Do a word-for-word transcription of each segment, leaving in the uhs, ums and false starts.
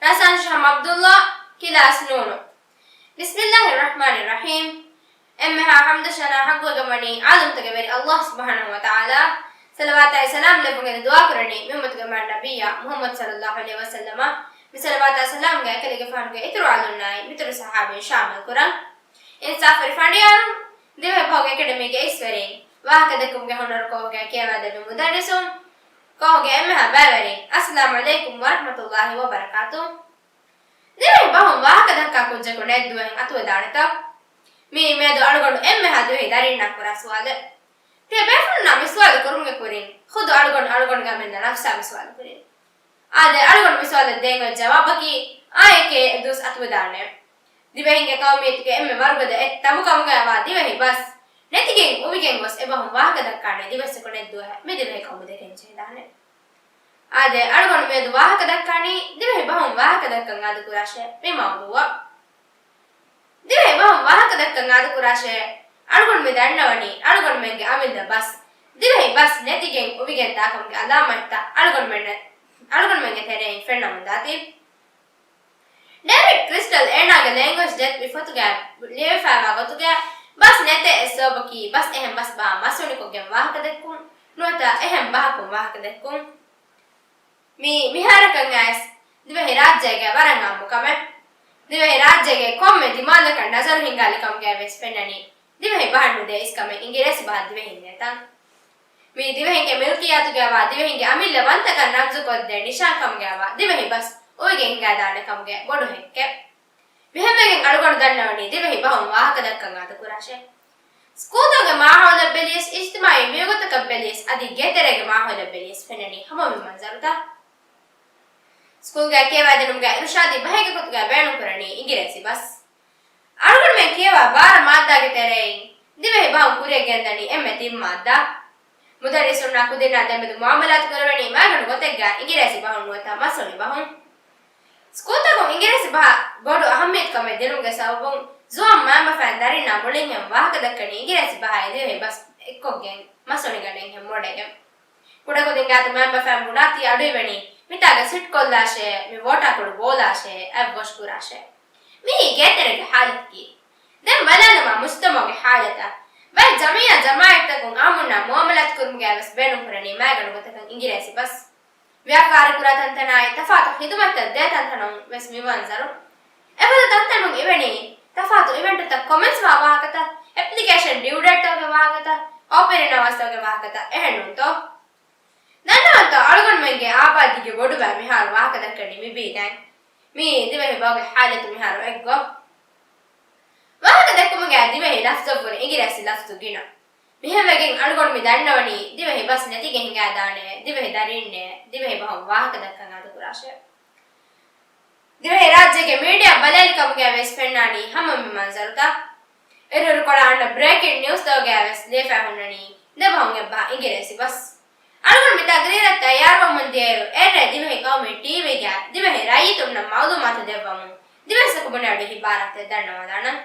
ރަސާން ޝަމް ޢަބްދުﷲ، ކިލާސް ނޫނު. ބިސްމިﷲ ރަޙްމާނި ރަޙީމް. އެންމެހާ ޙަމްދު ސަނާ ޙައްޤުވެގެންވަނީ ޢާލަމްތަކުގެ ވެރި ﷲ ސުބްޙާނަހޫ ވަތަޢާލާ. ޞަލަވާތާއި ސަލާމް ލެއްވުން އެދި ދުޢާ ކުރަނީ މި އުއްމަތުގެ މާތް ނަބިއްޔާ މުޙައްމަދު ޞައްލަﷲ ޢަލައިހި ވަސައްލަމަށް. މި ޞަލަވާތާ ސަލާމްގައި އެކަލޭގެފާނުގެ އިތުރު އަލުންނާއި މިތުރު ޞަޙާބީން ޝާމިލް ކުރަން. އިންސާފުވެރި ފަނޑިޔާރުން، ދިވެހި ބަހުގެ އެކަޑަމީގެ އިސްވެރިން، ވާހަކަ ދެއްކުމުގެ ހުނަރު ކޯހުގައި ކިޔަވާދެއްވި މުދައްރިސުން، ކޯހުގެ އެންމެހާ ބައިވެރިން، އައްސަލާމް ޢަލައިކުމް ވަރަޙްމަތުﷲ ވަބަރަކާތުހު. ދިވެހި ބަހުން ވާހަކަ ދައްކާ ކުއްޖަކު ނެތް ދުވަހެއް އަތުވެދާނެތަ؟ މިއީ މިއަދު އަޅުގަނޑު އެންމެހާ ދިވެހި ދަރީންނާ ކުރާ ސުވާލެއް. ތިޔަބޭފުޅުންނާ މި ސުވާލު ކުރުމުގެ ކުރިން، ޚުދު އަޅުގަނޑު އަޅުގަނޑުގެ އަމިއްލަ ނަފްސާ މި ސުވާލު ކުރިން. އާދެ، އަޅުގަނޑު މި ސުވާލަށް ދޭން އޮތް ޖަވާބަކީ، އާއެކޭ އެއް ދުވަސް އަތުވެދާނެ. ދިވެހިންގެ ޤައުމިއްޔަތުގެ އެންމެ ވަރުގަދަ އެއް ތަނބު ކަމުގައިވާ ދިވެހި ބަސް ނެތިގެން އުވިގެން ގޮސް އެބަހުން ވާހަކަ ދައްކާނެ ދިވެއްސަކު ނެތް ދުވަހެއް މި ދިވެހި ޤައުމު ދެކެން ޖެހިދާނެ. އާދެ، އަޅުގަނޑު މިއަދު ވާހަކަ ދައްކާނީ ދިވެހި ބަހުން ވާހަކަ ދައްކަން އާދަކުރާށޭ މި މައުޟޫޢަށް. ދިވެހި ބަހުން ވާހަކަ ދައްކަން އާދަކުރާށޭ، އަޅުގަނޑު މި ދަންނަވަނީ އަޅުގަނޑުމެންގެ އަމިއްލަ ބަސް ދިވެހި ބަސް ނެތިގެން އުވިގެން ދާކަމުގެ އަލާމަތްތައް އަޅުގަނޑުމެން، އަޅުގަނޑުމެންގެ ތެރެއިން ފެންނަމުން ދާތީ. ޑޭވިޑް ކްރިސްޓަލް އޭނާގެ ލެންގްވެޖް ޑެތް މި ފޮތުގައި ލިޔެފައިވާ ގޮތުގައި، ބަސް ނެތޭ އެއް ސަބަބަކީ ބަސް އެހެން ބަސް ބަހާ މަސްވެނިކޮށްގެން ވާހަކަ ދެއްކުން ނުވަތަ އެހެން ބަހަކުން ވާހަކަ ދެއްކުން. މި މިހާރަކަށް އައިސް ދިވެހި ރާއްޖޭގެ ވަރަށް އާއްމު ކަމެއް. ދިވެހި ރާއްޖޭގެ ކޮންމެ ދިމާލަކަށް ނަޒަރު ހިންގާލި ކަމުގައި ވެސް ފެންނަނީ ދިވެހި ބަހަށް ނުދޭ އިސްކަމެއް އިނގިރޭސި ބަހަށް ދިވެހިން ދޭތަން. މި ދިވެހިންގެ މިލްކިއްޔާތުގައިވާ ދިވެހިންގެ އަމިއްލަ ވަންތަކަން ރަމްޒުކޮށްދޭ ނިޝާންކަމުގައިވާ ދިވެހި ބަސް އުވިގެން ހިނގާދާނެ ކަމުގެ ބޮޑު ހެއްކެއް. މިހެންވެގެން އަޅުގަނޑު ދަންނަވަނީ ދިވެހި ބަހުން ވާހަކަ ދައްކަން އާދަކުރާށޭ. ސްކޫލްތަކުގެ މާހައުލަށް ބެލިޔަސް، އިޖްތިމާޢީ ވިއުގަތަކަށް ބެލިޔަސް، އަދި ގޭތެރޭގެ މާހައުލަށް ބެލިޔަސް ފެންނަނީ ހަމަ މި މަންޒަރުތައް. ސްކޫލްގައި ކިޔަވާދިނުމުގައި އިރުޝާދީ ބަހެއްގެ ގޮތުގައި ބޭނުންކުރަނީ އިނގިރޭސި ބަސް. އަޅުގަނޑުމެން ކިޔަވާ ބާރަ މާއްދާގެ ތެރެއިން ދިވެހި ބަހުން ކުރިއަށް ގެންދަނީ އެންމެ ތިން މާއްދާ. މުދައްރިސުންނާ ކުދިންނާ ދެމެދު މުއާމަލާތު ކުރެވެނީ މައިގަނޑު ގޮތެއްގައި އިނގިރޭސި ބަހުން ނުވަތަ މަސްވެނި ބަހުން. ސްކޫލްތަކުން އިނގިރޭސި ބަހަށް ބޮޑު އަހައްމިޔަތުކަމެއް ދިނުމުގެ ސަބަބުން ޒުވާން މައިންބަފައިން ދަރިންނާ މުޅިންހެން ވާހަކަ ދައްކަނީ އިނގިރޭސި ބަހާއި ދިވެހި ބަސް އެއްކޮށްގެން މަސްވެނިގަނޑެއްހެން މޮޑެގެން. ކުޑަކުދިންގާތު މައިންބަފައިން ބުނާތީ އަޑުއިވެނީ، މިތާގަ ސިޓް ކޮށްލާށޭ، މި ވޯޓާ ކުޑަ ބޯލާށޭ، އަތް ވޮޝް ކުރާށޭ. މިއީ ގޭތެރޭގެ ޙާލަތަކީ. ދެން ބަލާލަމާ މުޖްތަމަޢުގެ ޙާލަތަށް. ބައެއް ޖަމިއްޔާ ޖަމާޢަތްތަކުން އާއްމުންނާ މުއާމަލާތު ކުރުމުގައި ވެސް ބޭނުންކުރަނީ މައިގަނޑު ގޮތަކަށް އިނގިރޭސި ބަސް. ވިޔަފާރިކުރާ ތަންތަނާއި ތަފާތު ޚިދުމަތްތައް ދޭ ތަންތަނުން ވެސް މި މަންޒަރު. އެފަދަ ތަންތަނުން އިވެނީ، ތަފާތު އިވެންޓުތައް ކޮމެންޓްސް ވާ ވާހަކަތައް، އެޕްލިކޭޝަން ޑިއު ޑޭޓްތަކުގެ ވާހަކަތައް، އޯޕަރޭޝަން އަވަސްތަކުގެ ވާހަކަތައް އެހެންނޫންތޯ؟ ދަންނަވަންތޯ އަޅުގަނޑުމެންގެ އާބާދީގެ ބޮޑުބައި މިހާރު ވާހަކަ ދައްކަނީ މި ބީދައިން. މިއީ ދިވެހި ބަހުގެ ޙާލަތު މިހާރު އެއްގޮ. ވާހަކަ ދެއްކުމުގައި ދިވެހި ލަފްޒަށްވުރެ އިނގިރޭސި ލަފްޒު ގިނަ. މިހެންވެގެން އަޅުގަނޑު މި ދަންނަވަނީ ދިވެހި ބަސް ނެތިގެން ހިނގާދާނެ ދިވެހި ދަރީންނޭ ދިވެހި ބަހުން ވާހަކަ ދައްކަން އާދަކުރާށޭ. ދިވެހިރާއްޖޭގެ މީޑިއާ ބަލައިލި ކަމުގައި ވެސް ފެންނާނީ ހަމަ މި މަންޒަރުތައް. އިރުއިރުކޮޅާ އަންނަ ބްރޭކިން ނިއުސްތަކުގައި ވެސް ލިޔެފައި ހުންނަނީ ދެ ބަހުން އެއްބަހަށް އިނގިރޭސި ބަސް. އަޅުގަނޑު މި ތަގްރީރަށް ތައްޔާރުވަމުން ދިޔައިރު އެއްރޭ ދިވެހި ޤައުމީ ޓީވީގައި ދިވެހި ރައްޔިތުންނަށް މަޢުލޫމާތު ދެއްވަމުން ދިވެހި ސަކުބުނެއަޑު އެއް އިބާރާތެއް ދަންނަވާލާނަން.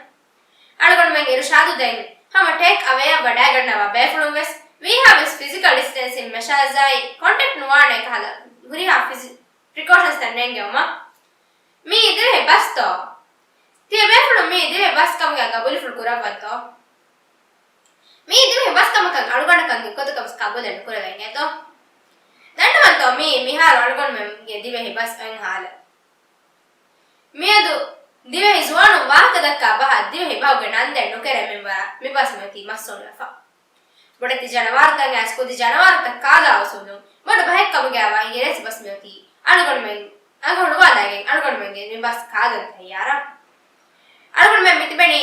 އަޅުގަނޑުމެންގެ އިރުޝާދު ދެން ހަމަ ޓޭކް އަވޭއަށް ވަޑައިގަންނަވާ ބޭފުޅުން ވެސް ވީހާވެސް ފިޒިކަލް ޑިސްޓެންސިން މެޝާޒާއި ކޮންޓެކްޓް ނުވާނެ ކަހަލަ ހުރިހާ ފިޒި-، ޕްރިކޯޝަންސްތައް ނެންގެވުމަށް. މިއީ ދިވެހި ބަސްތޯ؟ ތިޔަބޭފުޅުން މިއީ ދިވެހި ބަސް ކަމުގައި ގަބޫލުފުޅު ކުރައްވަންތޯ؟ މިއީ ދިވެހި ބަސް ކަމަކަށް އަޅުގަނޑަކަށް އެއްގޮތަކަށް ވެސް ގަބޫލެއް ނުކުރެވެން އެތޯ؟ ދަންނަވަންތޯ މިއީ މިހާރު އަޅުގަނޑުމެންގެ ދިވެހި ބަސް އޮތް ހާލަތު؟ މިއަދު ދިވެހި ޒުވާނުން ވާހަކަ ދައްކާ ބަހަށް ދިވެހި ބަހުގެ ނަން ދޭން ނުކެރޭ މިންވަރަށް މި ބަސް މިއޮތީ މަސް އޮންނަފަ. ބޮޑެތި ޖަނަވާރުތައް އައިސް ކުދި ޖަނަވާރުތައް ކާލާ އުސޫލުން ބޮޑު ބަހެއް ކަމުގައިވާ އިނގިރޭސި ބަސް މިއޮތީ އަޅުގަނޑުމެން އަނގަ ހުޅުވާލައިގެން އަޅުގަނޑުމެންގެ މި ބަސް ކާލަން ތައްޔާރަށް. އަޅުގަނޑުމެން މިތިބެނީ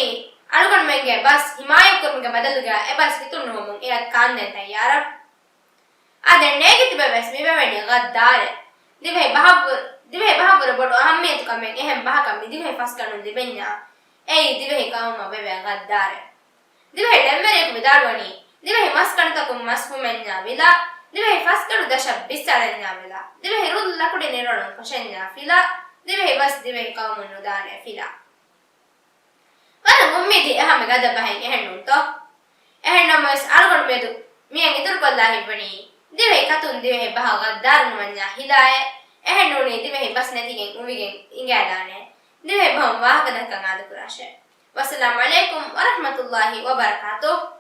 އަޅުގަނޑުމެންގެ ބަސް ހިމާޔަތްކުރުމުގެ ބަދަލުގައި އެ ބަސް ހިތުން ނުހުމުން އެއަށް ކާންދޭން ތައްޔާރަށް. އާދެ، ނޭނގި ތިބެ ވެސް މި މިވެނި ޣައްދާރެއް. ދިވެހި ބަހަށްވު-، ދިވެހި ބަހަށްވުރެ ބޮޑު އަހައްމިޔަތު ކަމެއް އެހެން ބަހަކަށް މި ދިވެހި ފަސްގަނޑުން ލިބެންޏާ، އެއީ ދިވެހި ޤައުމަށް ވެވޭ ޣައްދާރެއް. ދިވެހި ޅެންވެރިޔަކު ވިދާޅުވަނީ، ދިވެހި މަސްކަނޑުތަކުން މަސް ހުމެންޏާ ވިލާ، ދިވެހި ފަސްގަނޑު ދަށަށް ބިއްސަޅެންޏާ ވިލާ، ދިވެހި ރުއްލަކުޑި ނިރޮޅުން ފޮށެންޏާ ފިލާ، ދިވެހި ބަސް ދިވެހި ޤައުމުން ނުދާނެ ފިލާ. ވަރަށް އުއްމީދީ އެހާ މި ގަދަ ބަހެއް އެހެންނޫންތޯ؟ އެހެންނަމަވެސް އަޅުގަނޑު މެދު މިއަށް އިތުރުކޮށްލާ ހިތްވަނީ، ދިވެހި ކަތުން ދިވެހި ބަހަށް ޣައްދާރު ނުވަންޏާ ހިލާއޭ، އެހެން ނޫނީ ދިވެހި ބަސް ނެތިގެން އުވިގެން އިނގާލާނެ. ދިވެހި ބަހުން ވާހަކަދައްކަން އާދަކުރާށޭ. ވައްސަލާމް ޢަލައިކުމް ވަރަޙްމަތުﷲި ވަބަރަކާތުހު.